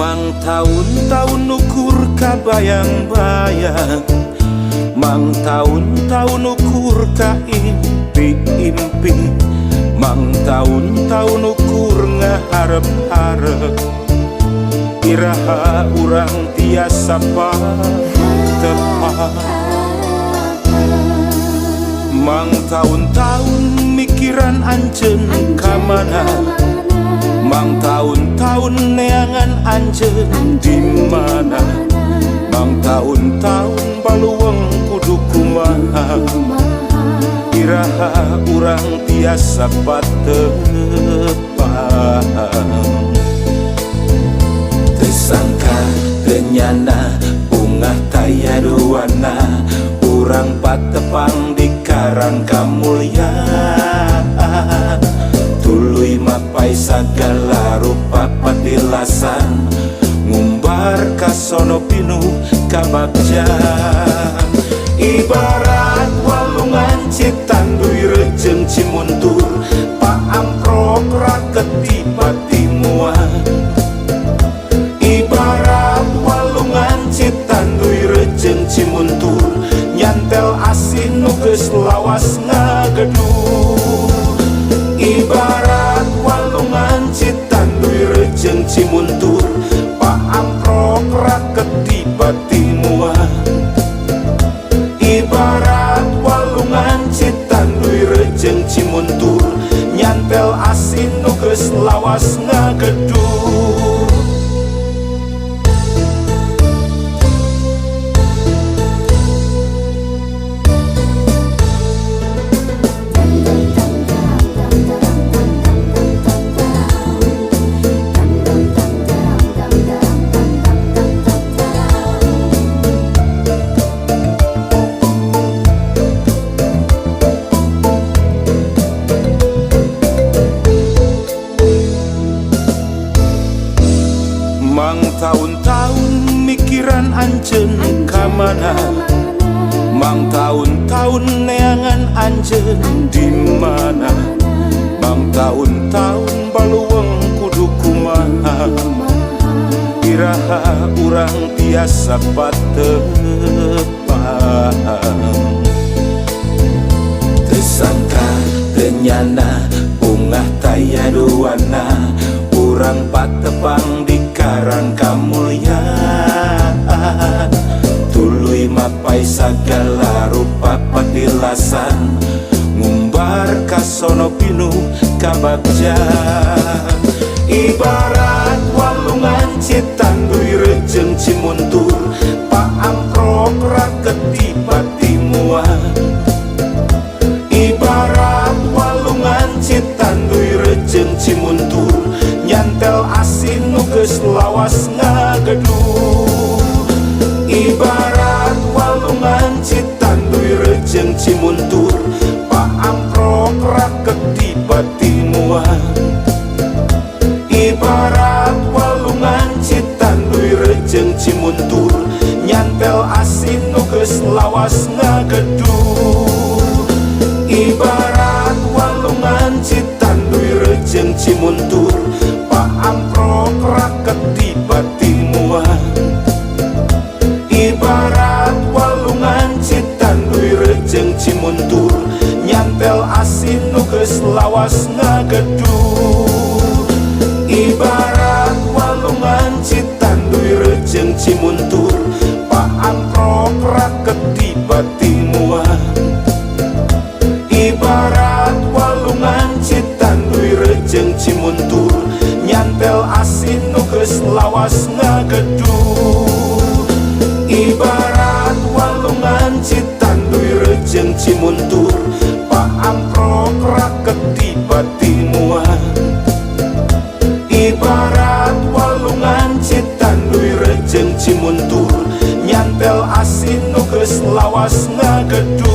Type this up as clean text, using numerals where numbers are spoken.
Mang taun-taun ukur kabayang-bayang, Mang taun-taun ukur ka impi-impi, Mang taun-taun ukur ngaharep-harep. Iraha urang tiasa patepang? Mang taun-taun mikiran anjeun ka mana? Mang taun-taun neangan anjeun di mana? Mang taun-taun baluweung kudu kumaha? Iraha urang tiasa patepang? Teu sangka teu nyana, bungah taya duana, urang patepang di karang kamulyan. Tuluy mapay sagala rupa patilasan, ngumbar kasono pinuh kabagjan. Ibarat walungan Citanduy rejeng Cimuntur, paamprok raketi patimuan. Ibarat walungan Citanduy rejeng Cimuntur, nyantel asih nu geus lawas ngagedur. Ibarat walungan Citanduy rejeng Cimuntur, paamprok raketi patimuan. Ibarat walungan Citanduy rejeng Cimuntur, nyantel asih nu geus lawas ngagedur. Mang taun-taun mikiran anjeun ka mana? Mang taun-taun neangan anjeun di mana? Mang taun-taun baluweung kudu kumaha? Iraha urang tiasa patepang? Teu sangka teu nyana, bungah taya duana, urang patepang di karang kamulyan. Tuluy mapay sagala rupa patilasan, ngumbar kasono pinuh kabagjan. Ibarat walungan Citanduy rejeng Cimuntur, paamprok raketi patimuan. Ibarat walungan Citanduy rejeng Cimuntur, nyantel asih nu geus lawas ngagedur. Ibarat walungan Citanduy rejeng Cimuntur, paamprok raketi patimuan. Ibarat walungan Citanduy rejeng Cimuntur, nyantel asih nu geus lawas ngagedur. Ibarat walungan Citanduy rejeng Cimuntur, paamprok raketi patimuan. Ibarat walungan Citanduy rejeng Cimuntur, nyantel asih nu geus lawas ngagedur. Ibarat walungan Citanduy rejeng Cimuntur, paamprok raketi patimuan. Ibarat walungan Citanduy rejeng Cimuntur, nyantel asih nu geus lawas ngagedur. Ibarat walungan Citanduy rejeng Cimuntur, paamprok raketi patimuan. Ibarat walungan Citanduy rejeng Cimuntur, nyantel asih nu geus lawas ngagedur.